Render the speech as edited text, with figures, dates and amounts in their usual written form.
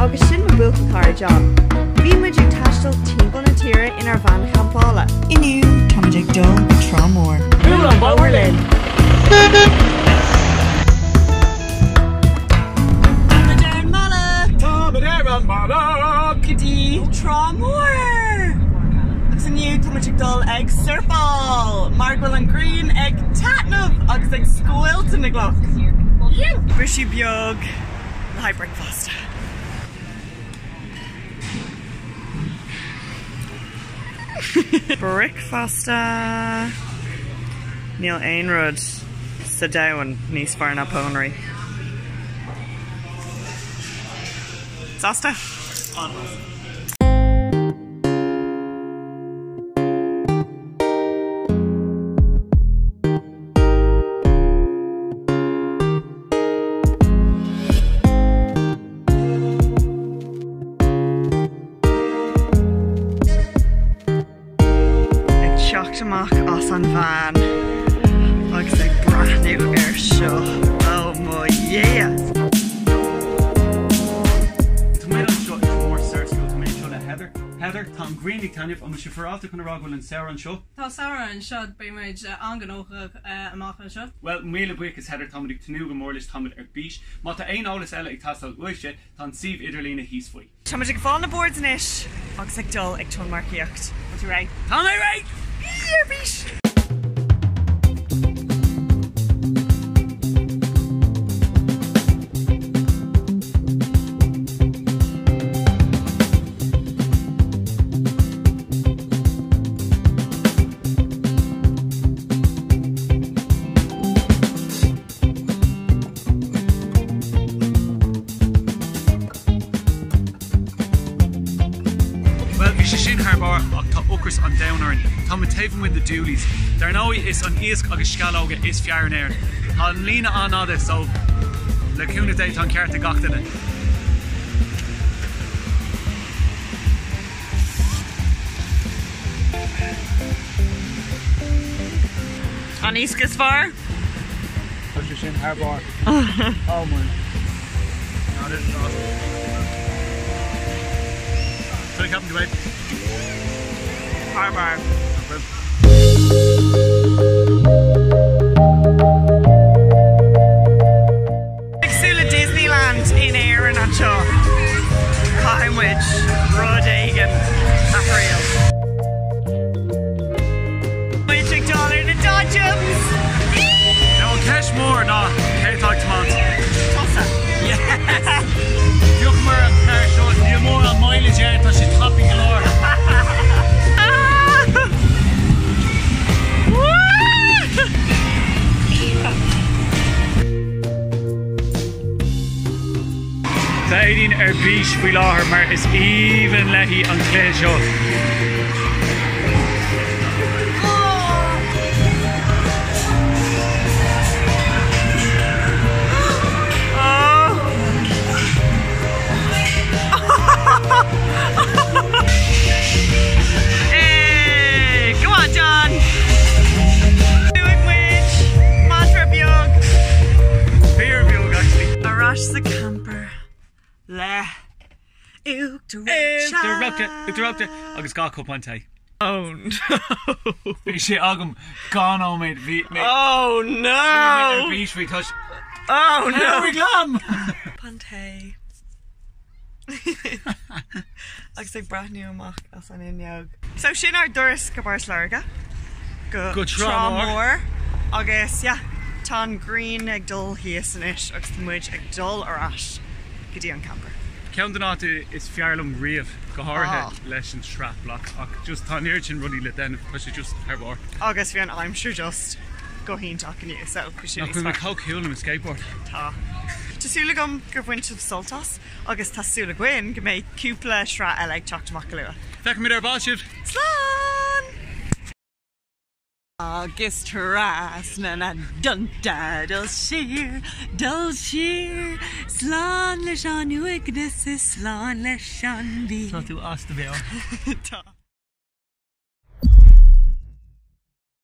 agus sin mo bhuachaill cara John. Bíonn muid ag taisteal timpeall na tíre inár veain champála. Inniu, táimid ag dul go Trá Mór. Buail an bóthar linn! Táimid ar an mbealach! Táimid ar an mbealach! Go dtí Trá Mór! Agus inniu táimid ag dul ag surfáil mar go bhfuil an ghrian ag taitneamh agus ag scoilteadh na gcloch! Briseadh beag le haghaidh bricfeasta. Bricfeasta! Níl aon rud sa domhan níos fearr ná pónairí. Sásta? An-shásta. Ag teacht amach as an veain agus ag breathnú ar seo. Oh mo Dhia! Tá mé anseo i Tramore Surf School, tá mé anseo le Heather. Heather, tá an ghrian ag taitneamh, an bhfuil sé féaráilte chun a rá go bhfuil an samhradh anseo? Tá samhradh anseo, beidh muid an-ghnóthach amach anseo. Bhuel, míle buíochas Heather, táimid ag tnúth go mór leis, táimid ar bís. Má tá aon eolas eile ag teastáil uaibhse, tá an suíomh idirlíne thíos faoi. Táimid ag fáil na boards anois agus ag dul ag tonnmharcaíocht. Bhfuil tú réidh? Tá mé réidh! Ar bís! Bhuel, bhí sé sin thar barr ach tá ocras an domhain orainn. Táimid taobh amuigh de Dooley's. Dar ndóigh, is an iasc agus sceallóga is fearr in Éirinn. Tá an líne an-fhada so le cúnamh Dé tá an ceart ag gach duine. An iasc is fearr? Tá sé sin thar barr. Oh my. No, this is awesome. So you captain wait. Thar barr. Cosúil le Disneyland in Éirinn anseo. Caithfidh muid rud éigin a thriail. Muid ag dul ar na dodgems! Now an ceist mór ná cé atá ag tiomáint? Tusa. Yes! Phioc an carr seo, níl mórán mileage air, tá sé tapaidh go leor. Tá Aideen ar bís faoi láthair mar is aoibhinn léi an cluiche seo. Hey! Go on, John! Bhuaigh muid! Madra beag! Fear beag actually. Ar ais sa camper le uachtar Uachtar reoite agus 2 cupán tae. Oh no! Bhí sé agam 2 nóiméad bhí mé Oh no! Ar bís faoi tois. Oh no! Cabhraigh liom! Cupán tae. Agus ag breathnú amach as an fhuinneog. So sin ár dturas go Port Láirge, go Trá Mhór agus yeah, tá an ghrian ag dul thíos anois agus tá muid ag dul ar ais go dtí an camper. Ceann de na háiteanna is fearr liom riamh, go háirithe leis an sraith block ach just tá an oiread sin rudaí le déanamh, tá sé just thar barr. Agus bhí an aimsir just go hiontach inniu so bhí sé Nach níos bhfuil mé fearr. chomh cool le mo skateboard? Tá. Tá súil agam gur bhain sibh sult as agus tá súil againn go mbeidh cúpla sraith eile ag teacht amach go luath. Feicfimid ar ball sibh! Slán! Agus trasna na dtonnta dul siar, dul siar, slán leis an uaigneas is slán leis an mhí. Tá tú as do mheabhair. Tá.